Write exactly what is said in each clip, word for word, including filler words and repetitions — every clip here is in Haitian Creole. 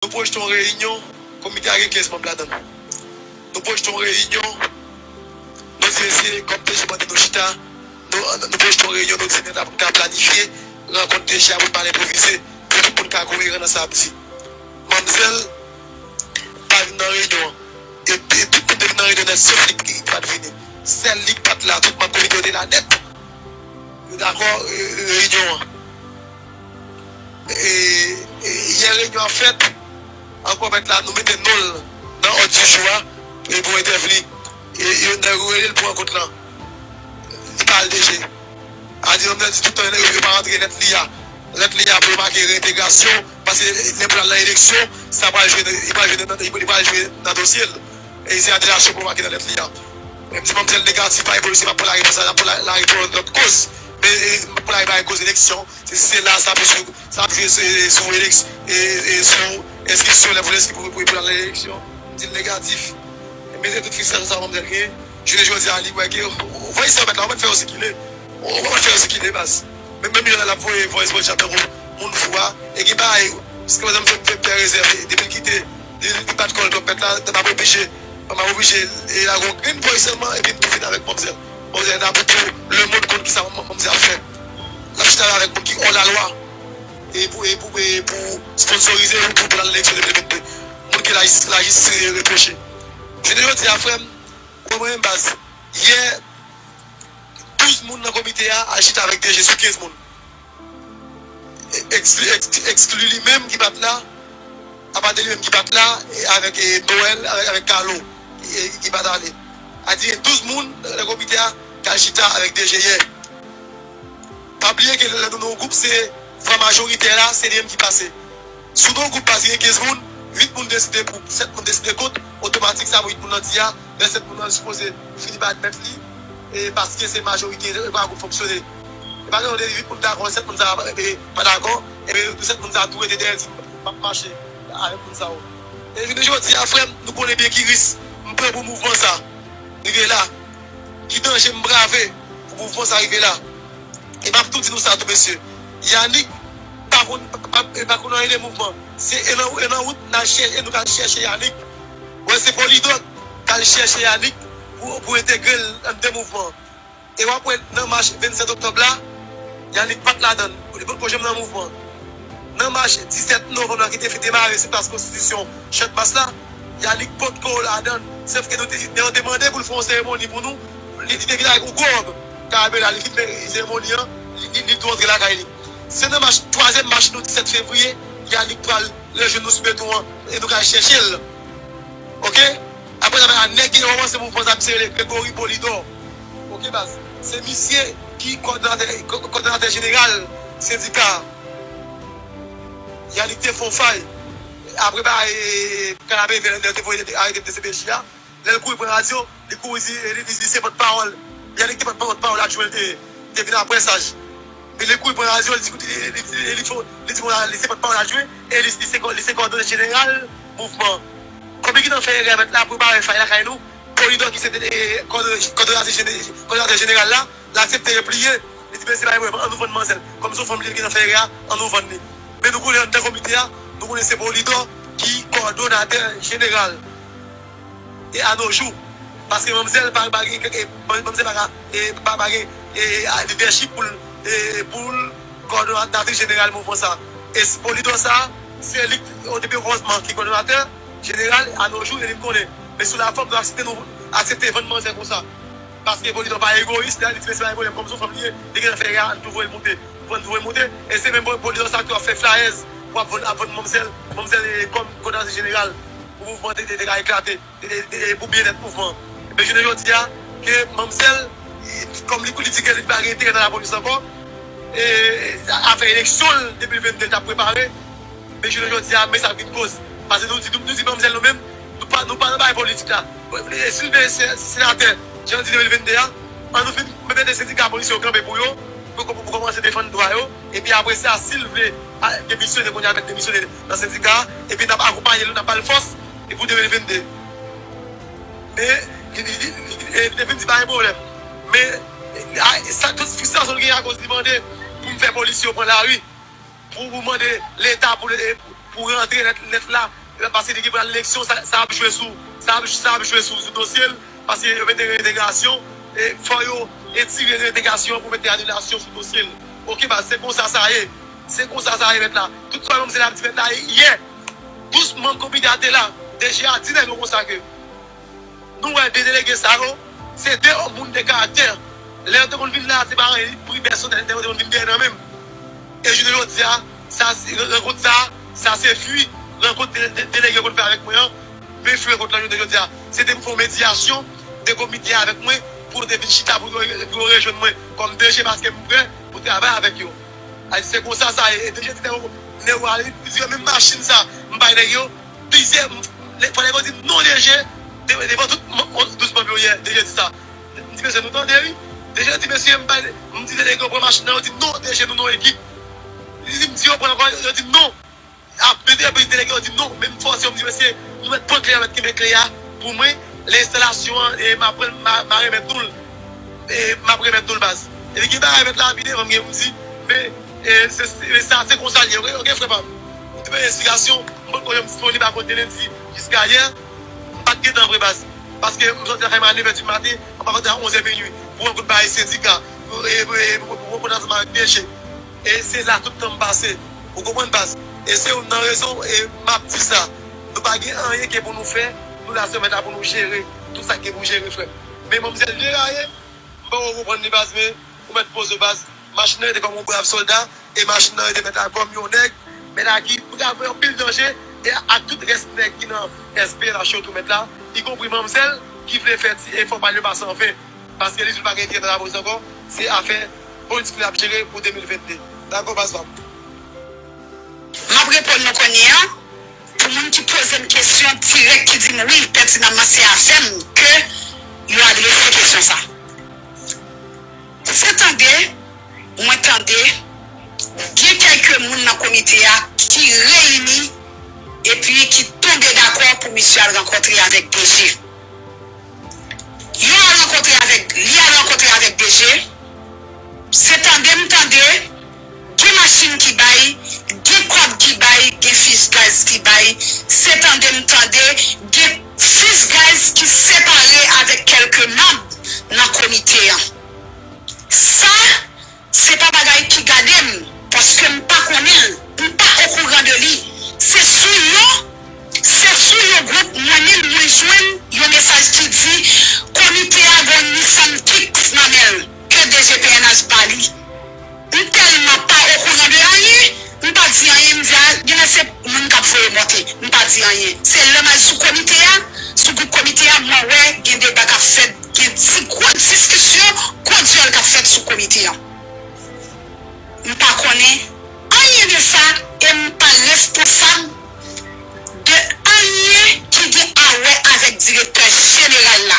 Nou pwojte yon reyinyon, komite a gen kenz manm ladan l. Nou pwojte yon reyinyon, nou di mesye, kòm D G mande nou chita, nou, nou pwojte yon reyinyon, nou di nou ta, ta planifye rankont D G a pou n pale enpwovize, pou tout moun ka koeran nan sa ap di. Manmzèl pa vin nan reyinyon an. E, e tout moun te vin nan reyinyon an, sèl li ki pa t vini. Sèl li ki pa t la, tout manm komite yo te la nèt. Yo dakò, e, reyinyon an. E, e, yè reyinyon an fèt, ankò mèt la, nou mete non l nan òd di jou a, e pou entèvni. E, e, nèg yo rele l pou rankont lan. Li pa al D G. A di, manmzèl di tout tan, yo, yo pa rantre lèt li a. Lèt li a pou yo make reentegrasyon, paske lè pou l al nan eleksyon, sa pral jwe, li pral jwe nan, li pral jwe nan dosye l. E se atelasyon pou make nan lèt li a. Menm si manmzèl negatif, pa gen pwoblèm, se pa pou lage sa, pou la- lage pou lòt koz. Men, e, pou lage bay koz eleksyon, se, se la sa ap jwe sou, sa ap jwe sou, sou eleks- e, e, sou enskripsyon, lè pou l enskri pou, pou, pou l al nan eleksyon. M di l negatif. Men se tout fristrasyon sa manmzèl genyen. Jounen jodi a, li wè ke, w- w- voye sa mèt la, w mèt fè yo sikile. W- w- w mèt fè yo sikile, baz. Men, menm jan l ap voye voice note tankou moun fou a, e gen bagay, se pa egzanp, fè, fè, fè rezève, depi l kite, li, li bat kò l twòp mèt la, m ap oblije, m ap oblije, e la gon grenn voice sèlman, epi m tou vin avèk manmzèl. Manmzèl nan pou tou lemonn konn kisa manmzèl ap fè. L ap chita avèk moun ki hors la loi, e pou, e pou, e pou sponsorize, pou, pou pran eleksyon de mil vennde. Moun ke lajis-, lajistis repwoche. Jounen jodi a, frè m, ou wè mwen menm baz, yè, douz moun nan komite a al chita avèk D G sou kenz moun. Ekskli, ekskli, ekskli li menm ki pa t la, apa de li menm ki pa t la, e avèk, e, Noël, avèk, avèk Carlo, e, ki pa t ale. A di gen douz moun nan komite a k al chita avèk D G yè. Pa bliye ke lè nou nan yon gwoup, se fwa majoritè la, se li menm ki pase. Si w nan yon gwoup baz ki gen kenz moun, uit moun deside pou, sèt moun deside kont, otomatik sa pou uit moun nan di a, lè sèt moun nan sipoze fini bay mèt li, e paske se majorite, e pa gwoup fonksyone. E pa gen yon uit moun dakò, sèt moun sa e, pa dakò, e sèt moun sa tou rete dèyè di m ap mache avèk moun sa yo. E jounen jodi a, frè m, nou konnen byen ki risk m pran pou mouvman sa rive la, ki danje m brave pou mouvman sa rive la. E m ap tou di nou sa tou, mesye. Yanick pa konn, pa, pa, pa konn anyen de mouvman. Se e nan, e nan wout n al chèche, e nou k al chèche Yanick. Wè, se Polydor k al chèche Yanick pou, pou entegre l anndan mouvman. E w ap wè nan mach vennsèt oktòb la, Yanick pa t ladan l. Li potko janm nan mouvman. Nan mach disèt novanm la ki te fin demare sou plas Konstitisyon, Channmas la, Yanick potko ladan l. Sèf ke nou te, nou te mande pou l fè yon seremoni pou nou. Li, li te vin avèk yon gwo wòb. Karabela, li fin fè seremoni an, li, li, li tou antre lakay li. Se nan mach, twazyèm mach nou, disèt fevriye, Yanick pral rejwenn nou sou beton an, e nou ka al chèche l. Oke? Apre sa, nèg ki kòmanse mouvman sa, misye rele Gregory Polydor. Oke, baz? Se misye ki kòdonatè, kò-, kòdonatè jeneral sendika a. Yanick te fè yon fay. Apre ba, e, Kanapevè te voye arete D C P J a. Lè l kouri pran radyo, li kouri di, li, li, li se pòtpawòl. Yanick te pòtpawòl adjwen l te ye. Li te vin apre Saj. Men li kouri pran radyo, li di, li, li, li, li, li di, li se pòtpawòl adjwen, e li, li se kò-, li se kòdonatè jeneral mouvman. Kòm li gentan fè erè mèt la, prepare fay lakay nou, Polydor ki se te, e, kòdonatè jene-, kòdonatè jeneral la, l aksepte repliye. Li di, "Mesye, pa gen pwoblèm, an nou vann manzèl. Kòm se yon fanm li ye, li gentan fè erè a, an nou vann li." Men nou konnen anndan komite a, nou konnen se Polydor ki kòdonatè jeneral. E a no jou, paske manmzèl pa, pa gen, e, manmzèl pa ka, e, pa, pa gen, e, a, lidèchip pou l, e, pou l kòdonatris jeneral mouvman sa. E s-, Polydor sa, se li k, o depi, erezman, ki kòdonatè jeneral, a no jou, e li m konnen. Men sou lafòm, nou aksepte, nou aksepte vann manzè konsa. Paske Polydor pa egoyis, li di, "Mesye, pa gen pwoblèm, kòm se yon fanm li ye, li gentan fè erè a, an nou voye l monte." Pou nou voye l monte, e se menm Polydor sa ki ap fè flayèz, pou ap vann, ap vann manmzèl, manmzèl, e, kòm kòdonatris jeneral, pou mouvman te, te, te ka eklate. E, e, e pou byennèt mouvman. Men jounen jodi a, ke manmzèl, e, kòm li, li di ke li pa gen enterè nan lapolis ankò, e, afè eleksyon l de mil vennde l t ap prepare, men jounen jodi a, men sa l vin koz. Paske nou di, nou, nou di manmzèl nou menm, nou pa, nou pa nan bagay politik la. E si l vle se, senatè, jan l di de mil vennde a, an nou fin mete sendika polisye yo kanpe pou yo, pou, pou, pou kòmanse defann dwa yo, epi apre sa, si l vle, a, demisyone, kounye a mèt demisyone nan sendika a, epi n ap akonpaye l, n ap ba l fòs, e pou de mil vennde. Men, li, li, li, li, li te vin di pa gen pwoblèm. Men, a, sa, tout fristrasyon l genyen akoz li mande pou m fè polisye yo pran lari, pou, pou mande Leta, pou, pou, pou rantre nèt, nèt la, paske li gen pral eleksyon, sa, sa ap jwe sou, sa ap, sa ap jwe sou, sou dosye l, paske yo mete reentegrasyon, e fò yo etire reentegrasyon pou mete anilasyon sou dosye l. Oke, baz, se konsa sa ye. Se konsa sa ye, mèt la. Tout sa manmzèl ap di mèt la yè. Douz manm komite a te la. D G a di nèg yo konsa ke nou wè de delege sa yo, se de moun de karaktè. Lè yo te konn vin la, se pa anyen, pri pèsonèl, yo te konn vin dèyè nan men m. E jounen jodi a, sa se, rankont sa, sa se fwi rankont de, de, delege yo konn fè avèk mwen an. Men fwi rankont lan jounen jodi a, se te m fè yon medyasyon de komite a avèk mwen pou yo te vin chita pou yo, pou yo rejwenn mwen kòm D G paske m prè pou travay avèk yo. Ay, se konsa sa ye. E D G di nèg yo, nèg yo ale, li di yo menm machin sa, m bay nèg yo, plizyè, m, lè, fò nèg yo di m non D G, de, devan tout m, m, douz manm yo yè, D G di sa. M di, "Mesye, nou tande, wi." D G di, "Mesye, m bay, m di delege yo pran machin nan," yo di, "Non, D G, nou non ekip." Li di, "M di yo pran ankò," yo di, "Non." Ap mete epi delege yo di, "Non," men m fòse yo, m di, "Mesye, nou mèt pran kle a, mèt kenbe kle a pou mwen, lè enstalasyon an, e m ap pran l, m a, m a remèt nou l." E m ap remèt nou l, baz. Epi gen bagay mèt la pi devan m gen pou m di, men, e, se, se, men sa, se konsa l ye, oke, oke, frè pa m. Ou te bay esplikasyon, m konn kote m disponib a kote lendi jiska yè, m pa t gen tan vre, baz. Paske m sòti lakay mwen a nevè di maten, m pa rantre a onzè minui, pou rankontre avèk sendika, e, e, pou, pou, pou rankontre ansanm avèk D G. E se la tout tan m pase. Ou konprann, baz? E se youn nan rezon, e m ap di sa. Nou pa gen anyen ke pou nou fè, nou la sèlman la pou nou jere tout sa ki gen pou jere, frè m. Men manmzèl deraye, m poko konprann li, baz, men ou mèt poze w, baz. Machin nan rete kòm yon brav sòlda, e machin nan rete mèt la kòm yon nèg, mèt la ki pral fè anpil danje, e ak tout rès nèg ki nan S P N H yo tou mèt la, ikonpri manmzèl ki vle fè ti efò pa l yo pa san fen. Paske li di l pa gen enterè nan lapolis ankò, se afè politik li ap jere pou de mil vennde. Dakò, baz pa m. M ap reponn nou kounye a, pou moun ki poze m kesyon dirèk, ki di m wi, pètinamman se avè m ke yo adrese kesyon sa. Se tande, mwen tande, gen kèlke moun nan komite a ki reyini epi ki tonbe dakò pou misye al rankontre avèk D G. Yo al rankontre avèk, li al rankontre avèk D G. Se tande m tande, gen machin ki bay, gen kòb ki bay, gen fich gaz ki bay. Se tande m tande, gen fich gaz ki separe avèk kèlke manm nan komite an. Sa, se pa bagay ki gade m, paske m pa konnen l, m pa okouran de li. Se sou yon, se sou yon gwoup mwen menm mwen jwenn yon mesaj ki di komite a gen yon Nissan Kicks nan men l ke D G P N H ba li. M tèlman pa okouran de anyen, m pa di anyen, m di a, genlè se moun k ap voye monte, m pa di anyen. Se lè m al sou komite a, sou gwoup komite a, mwen wè gen deba k ap fèt, gen ti gwo diskisyon, gwo dyòl k ap fèt sou komite an. M pa konnen anyen de sa e m pa responsab de anyen ki gen a wè avèk direktè jeneral la.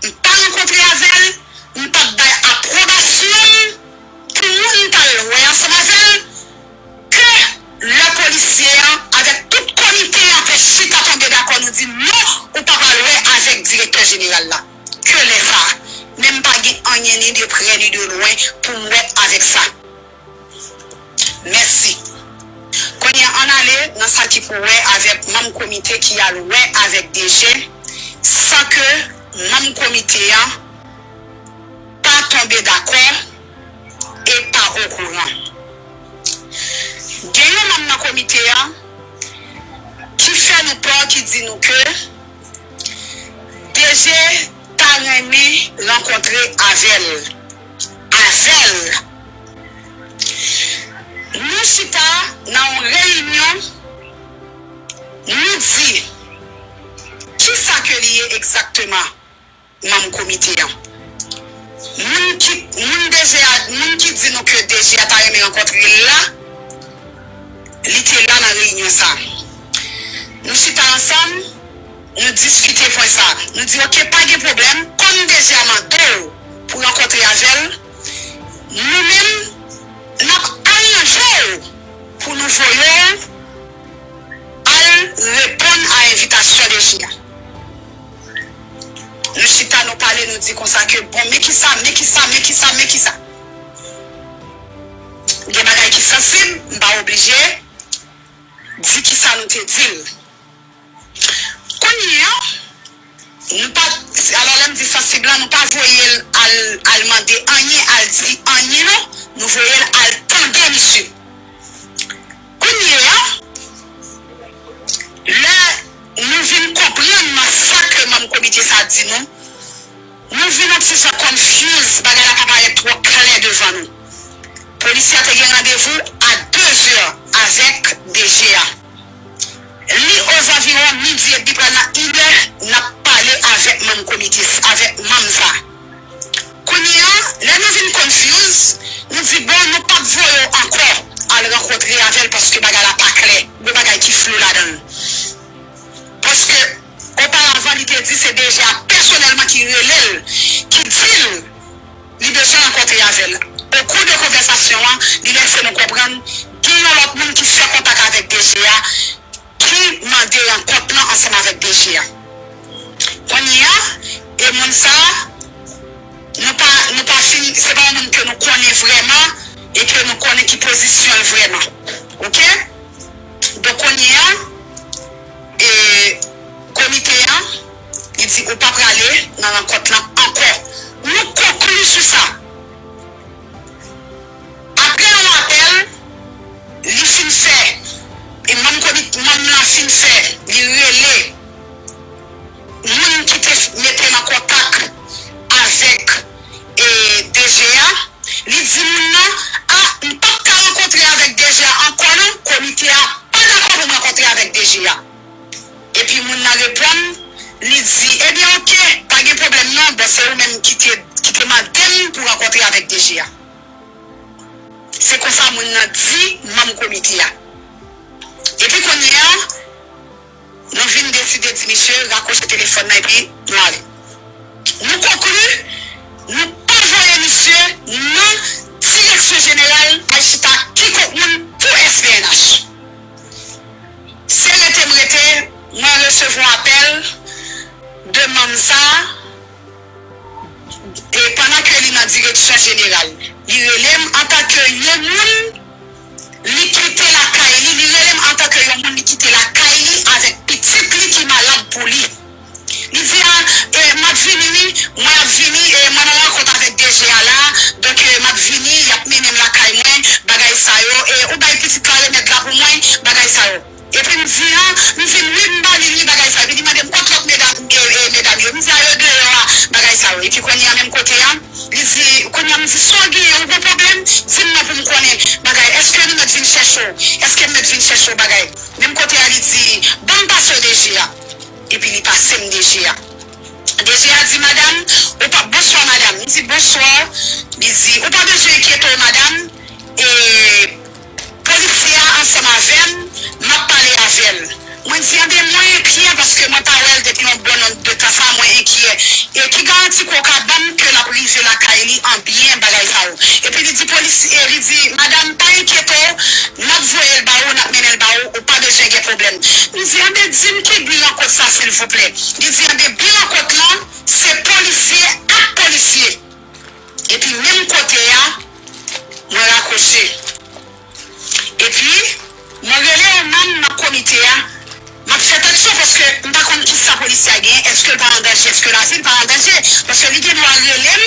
M pa rankontre avè l, m p ap bay apwobasyon m pou moun m t al wè ansanm avè l, ke lè polisye an avèk tout komite an te chita tonbe dakò, nou di non, ou pa pral wè avèk direktè jeneral la. Ke lè sa a. Men m pa gen anyen ni de prè ni de lwen pou m wè avèk sa. Mèsi. Kounye a, ann ale nan sa ki pou wè avèk manm komite ki al wè avèk D G, san ke manm komite an pa tonbe dakò e pa okouran. Gen yon manm nan komite an ki fè nou pè, ki di nou ke D G ta renmen rankontre avè l. Avè l. Nou chita nan yon reyinyon, nou di, kisa ke li ye egzakteman, manm komite an? Moun ki, moun D G a, moun ki di nou ke D G a ta renmen rankontre l la, li te la nan reyinyon sa a. Nou chita ansanm, nou diskite pwen sa a. Nou di, "Oke, pa gen pwoblèm, kòm D G a mande w pou rankontre avè l, nou menm, n ap aranje w pou nou voye w al reponn a envitasyon D G a." Nou chita, nou pale, nou di konsa ke, "Bon, men kisa, men kisa, men kisa, men kisa." Gen bagay ki sansib, m pa oblije. di kisa nou te di l. Kounye a, nou pa, alò lè m di sansib lan, nou pa voye l al, al mande anyen, al di anyen non, nou voye l al tande misye. Kounye a, lè nou vin konprann nan sa ke manm komite sa di nou, nou vin yon ti jan confuse, bagay la pa parèt twò klè devan nou. Polisye a te gen randevou a de zè avèk D G a. Li ozanviwon midi epi pral nan inè, n ap pale avèk manm komite, avèk manm sa. Kounye a, lè nou vin confuse, nou di, bon, nou p ap voye w ankò al rankontre avè l paske bagay la pa klè. Gen bagay ki flou ladan l. Paske, oparavan, li te di se D G a pèsonèlman ki rele l, ki di l li bezwen rankontre avè l. Okou de konvèsasyon an, li lèse nou konprann gen yon lòt moun ki fè kontak avèk D G a, ki mande rankont lan ansanm avèk D G a. Kounye a, e moun sa a, nou pa, nou pa fin, se pa yon moun ke nou konnen vrèman e ke nou konnen ki pozisyon l vrèman. Oke? Donk, kounye a, e, komite a, li di ou pa prale nan rankont lan ankò. Nou konkli sou sa. Apre yon apèl, li fin fè, e manm komit-, manm lan fin fè, li rele moun ki te mete l an kontak avèk, e, D G a, li di moun nan, a, m p ap ka rankontre avèk D G a ankò non, komite a pa dakò pou m rankontre avèk D G a. Epi moun nan reponn, li di, ebyen, oke, pa gen pwoblèm non, bon, se ou menm ki te, ki te mande m pou rankontre avèk D G a. Se konsa moun nan di manm komite a. Epi kounye a, nou vin deside di misye rakwoche telefòn nan epi nou ale. Nou konkli, nou pa voye misye nan direksyon jeneral al chita kikòk moun pou S P N H. Se rete m rete, mwen resevwa apèl de manm sa a, e pandan ke li nan direksyon jeneral. Li rele m antanke yon moun, li kite lakay li, li rele m antanke yon moun, li kite lakay li avèk pitit li ki malad pou li. Li di, a, e, m ap vini, wi, mwen ap vini, e, mwen nan rankont avèk D G a la, donk, e, m ap vini, y ap mennen m lakay mwen, bagay sa yo, e, ou bay pitit la remèd la pou mwen, bagay sa yo. Epi m di, a, m di, wi, m ba li, wi, bagay sa yo. Epi li mande m, kot lòt medam, e, e, medam yo? M di, a, yo deyò a, bagay sa yo. Epi kounye a, menm kote a, li di, kounye a, m di, sa w genyen, ou gen pwoblèm? Di m non pou m konnen, bagay, èske nou mèt vin chèche w? Èske m mèt vin chèche w, bagay? Menm kote a, li di, ban m pase w D G a. Epi li pase m D G a. D G a di, madanm, ou pa, bonswa, madanm. M di, bonswa. Li di, ou pa bezwen enkyete w, madanm. E polisye a ansanm avè m, m ap pale avè l. Mwen di, anben, mwen enkyè paske mwen pa wè l depi yon bon nonb de tan sa, mwen enkyè. E ki garanti ke w ka ban m ke l ap rive lakay li an byen, bagay sa yo? Epi li di, polisye, li di, madanm, pa enkyete w, n ap voye l ba ou, n ap mennen l ba ou, ou pa bezwen gen pwoblèm. M di, anben, di m ki bi rankont sa, silvouplè. Li di, anben, bi rankont lan, se polisye ak polisye. Epi menm kote a, mwen rakwoche. Epi, mwen rele yon manm nan komite a. M ap fè tèt cho paske m pa konn kisa polisye a genyen, èske l pa an danje, èske lavi l pa an danje, paske li gen dwa rele m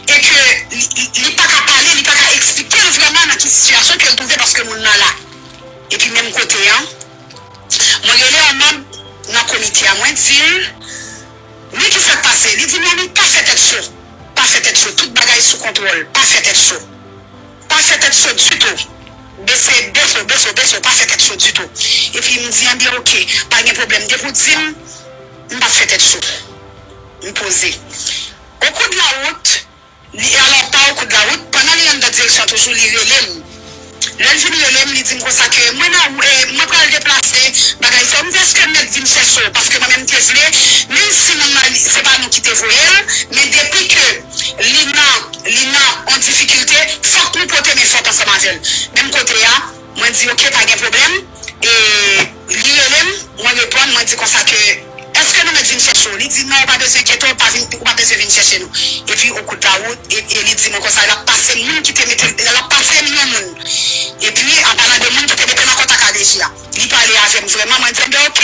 e ke li, li, li pa ka pale, li pa ka eksplike l vrèman nan ki sitiyasyon ke l twouve paske moun nan la. Epi menm kote a, mwen rele yon manm nan komite a, mwen di l, men ki sa k pase? Li di, mami, pa fè tèt cho. Pa fè tèt cho, tout bagay sou kontwòl, pa fè tèt cho. Pa fè tèt cho ditou. Bese, bese w, bese w, bese w, pa fè tèt cho ditou. Epi m di, anben, oke, pa gen pwoblèm. Depi w di m, m p ap fè tèt cho. M poze. Au cours de la route, li, alò, pa au cours de la route, pandan li anndan direksyon toujou, li rele m. Lè l vin rele m, li di m konsa ke mwen nan, e, mwen pral deplase, bagay sa yo. M di, èske m mèt vin chèche w? Paske mwen menm te vle, menm si moun nan, li, se pa nou ki te voye l, men depi ke li nan, li nan yon difikilte, fòk nou pote men fòt ansanm avè l. Menm kote a, mwen di, oke, pa gen pwoblèm. E li rele m, mwen reponn, mwen di konsa ke, èske nou mèt vin chèche w. Li di, non, ou pa bezwen enkyete w, pa vin, ou pa bezwen vin chèche nou. Epi, au cours de la route, e, e li di mwen konsa, l ap pase moun ki te mete, l ap pase m yon moun. Epi, an palan de moun ki te mete nan kontak a D J a. Li pale avè m vrèman, mwen di, ben, ok,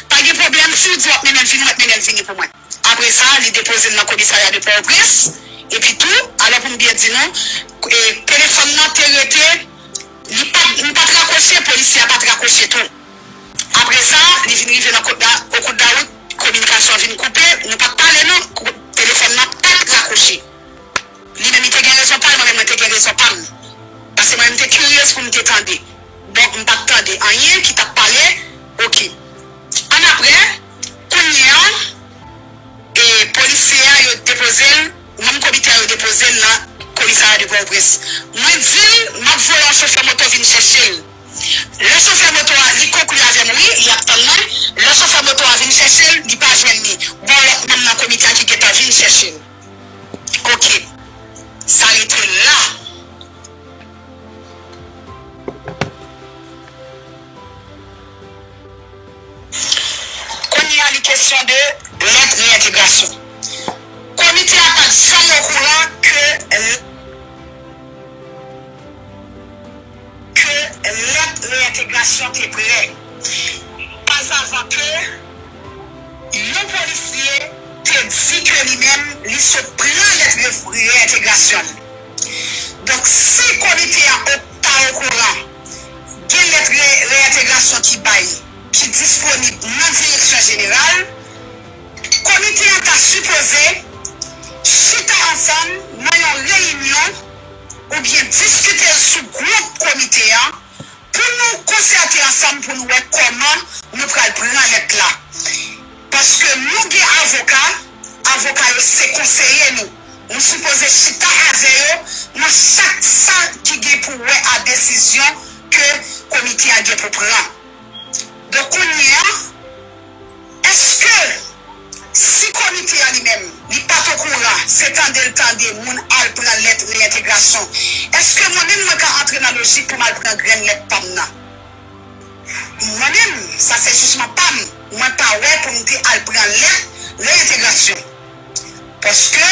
pa gen pwoblèm, si w di w ap mennen l vini, mwen mennen l vini pou mwen. Apre sa, li depoze l nan komisarya de Pòtoprens. Epi tou, alò pou m byen di nou, e, telefòn nan te rete, li pa, m pa t rakwoche, polisye a pa t rakwoche tou. Apre sa, li vin rive nan Kout Da-, au Cours de la route, kominikasyon an vin koupe, nou pa t pale non, kou-, telefòn nan pa t rakwoche. Li menm, li te gen rezon pa l, mwen menm, mwen te gen rezon pa m. Paske mwen menm, m te kiryez pou m te tande. Donk, m pa t tande anyen ki t ap pale. Ok. Annapre, kounye a, e polisye a, yo depoze l, manm komite a, yo depoze l nan komisarya de Pòtoprens. Mwen di l, m ap voye yon chofè moto vin chèche l. Lè chofè moto a, li konkli avè m, wi, li ap tann mwen. Lè chofè moto a vin chèche l, li pa jwenn li. Gon lòt manm nan komite a ki gentan vin chèche l. Ok. Sa rete la. Kounye a, li kesyon de lèt reyentegrasyon. Komite a pa t janm okouran ke, ke lèt reyentegrasyon te prè. Pazavan ke yon polisye te di ke li menm, li sot pran lèt re-, reyentegrasyon l. Donk, si komite a o-, ta okouran, gen lèt re-, reyentegrasyon ki bay, ki disponib nan direksyon jeneral, komite a ta sipoze chita ansanm nan yon reyinyon oubyen diskite l sou gwoup komite a pou nou konsète ansanm pou nou wè kòman nou pral pran lèt la. Paske nou gen avoka, avoka yo se konseye nou. Nou sipoze chita avè yo nan chak sa ki gen pou wè a desizyon ke komite a gen pou pran. Donk, kounye a, èske si komite a li menm, li pa t okouran, se tande l tande moun al pran lèt reyentegrasyon, èske mwen menm mwen ka antre nan lojik pou m al pran grenn lèt pa m nan? Mwen menm, sa se jijman pa m, mwen pa wè pou m te al pran lèt reyentegrasyon. Paske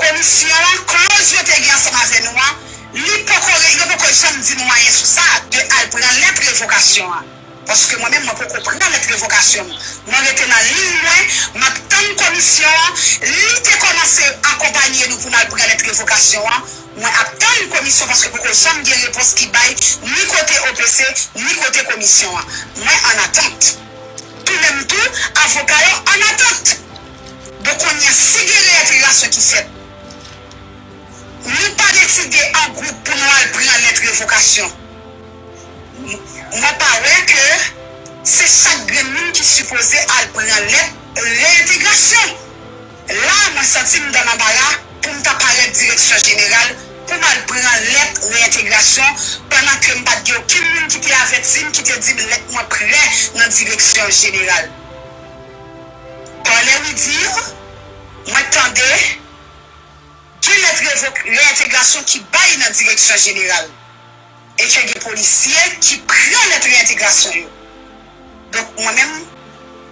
komisyon an, kloz yo te gen ansanm avè nou an, li poko re-, yo poko janm di nou anyen sou sa, de al pran lèt revokasyon an. Paske mwen menm, mwen poko pran lèt revokasyon m. Mwen rete nan liy mwen, m ap tann komisyon an. Li te kòmanse akonpanye nou pou n al pran lèt revokasyon an. Mwen ap tann komisyon paske poko janm gen repons ki bay, ni kote O P C, ni kote komisyon an. Mwen an atant. Tou menm tou, avoka yo an atant. Donk, kounye a, si gen reyentegrasyon ki fèt, nou pa deside an gwoup pou nou al pran lèt revokasyon. Mwen pa wè ke se chak grenn moun ki sipoze al pran lèt reyentegrasyon. La, mwen santi m dan anbara pou m ta parèt direksyon jeneral pou m al pran lèt reyentegrasyon, pandan ke m pa t gen okenn moun ki te avèti m, ki te di m lèt mwen prè nan direksyon jeneral. Par les ouï-dire, mwen tande gen lèt revo-, reyentegrasyon ki bay nan direksyon jeneral e ke gen polisye ki pran lèt reyentegrasyon yo. Donk, mwen menm,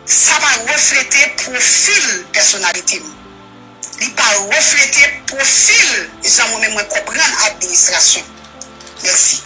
sa pa reflete pwofil pèsonalite m. Li pa reflete pwofil jan mwen menm mwen konprann administrasyon. Mèsi.